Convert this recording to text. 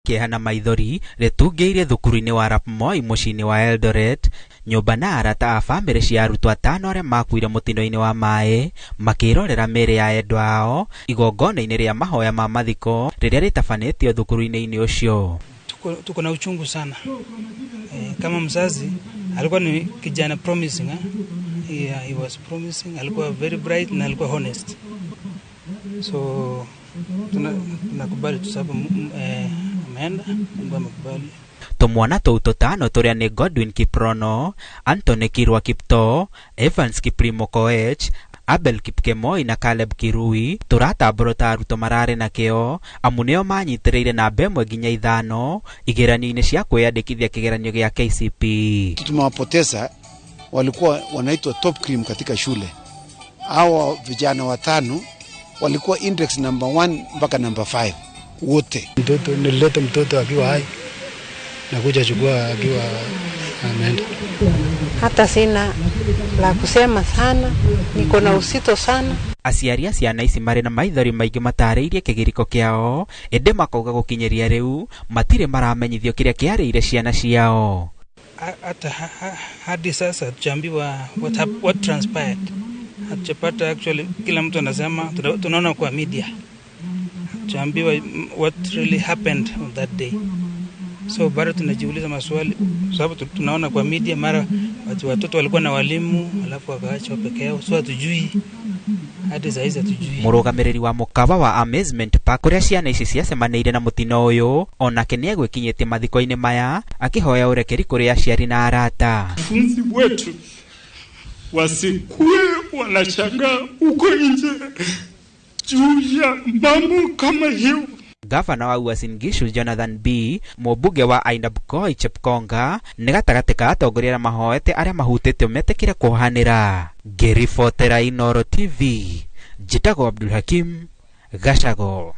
Kĩeha na maithori rĩtungĩire thukuru-inĩ wa Arap Moi mũciĩ-inĩ wa Eldoret, nyũmba na arata a bamĩrĩ cia arutwo atano arĩa makuire mũtino-inĩ wa maĩ makĩrorera mĩĩrĩ ya endwa ao igongona-inĩ rĩa mahoya ma mathiko rĩrĩa rĩtabanĩtio thukuru-inĩ ũcio. Tuko na uchungu sana e, kama mzazi alikuwa ni kijana promising, eh? Yeah, he was promising, alikuwa very bright na alikuwa honest, so tunakubali tu sababu ameenda, Mungu amekubali. Tũmwana tũu tũtano tũrĩa nĩ Godwin Kiprono, Anthony Kirwa Kiptoo, Evans Kiprimo Koech, Abel Kipkemoi na Caleb Kirui tũratambũrwo ta arutwo mararĩ na kĩo amu nĩo manyitĩrĩire namba 1 nginya 5 igeranio-inĩ cia kwĩyandĩkithia kĩgeranio gĩa KCPE. Tumewapoteza, walikuwa wanaitwa top cream katika shule. Hawa vijana watano walikuwa index number 1 mpaka number 5 wote. Mtoto nilileta mtoto akiwa hai na kuja chukua akiwa ameenda. Hata sina la kusema sana, niko na uzito sana. Aciari a ciana ici marĩ na maithori maingĩ matarĩirie kĩgirĩko kĩao, ĩndĩ makauga gũkinyĩria rĩu matirĩ maramenyithio kĩrĩa kĩarĩire ciana ciao. Hata hadi sasa hatujaambiwa what transpired. Hatujapata actually, kila mtu anasema tunaona kwa media. Hatujaambiwa what really happened on that day. So bado tunajiuliza maswali sababu tunaona kwa media mara watoto walikuwa na walimu alafu wakaachwa peke yao, so hatujui hadi saa hizi hatujui. Mũrũgamĩrĩri wa mũkawa wa Amazement Park kũrĩa ciana ici ciacemanĩire na mũtino ũyũ onake nĩegwĩkinyĩtie mathiko-inĩ maya akĩhoya ũrekeri kũrĩ aciari na arata. Wanafunzi wetu wasikuwe wanashangaa huko nje juu ya mambo kama hiyo. Gavana wa Uasin Gishu Jonathan B, mũmbunge wa Ainabkoi Chepkonga nĩ gatagatĩ ka atongoria arĩa mahoete arĩa mahutĩtio metĩkĩre kuohanĩra. Ngĩribotera Inooro TV, njĩtagwo Abdul Hakim Gacago.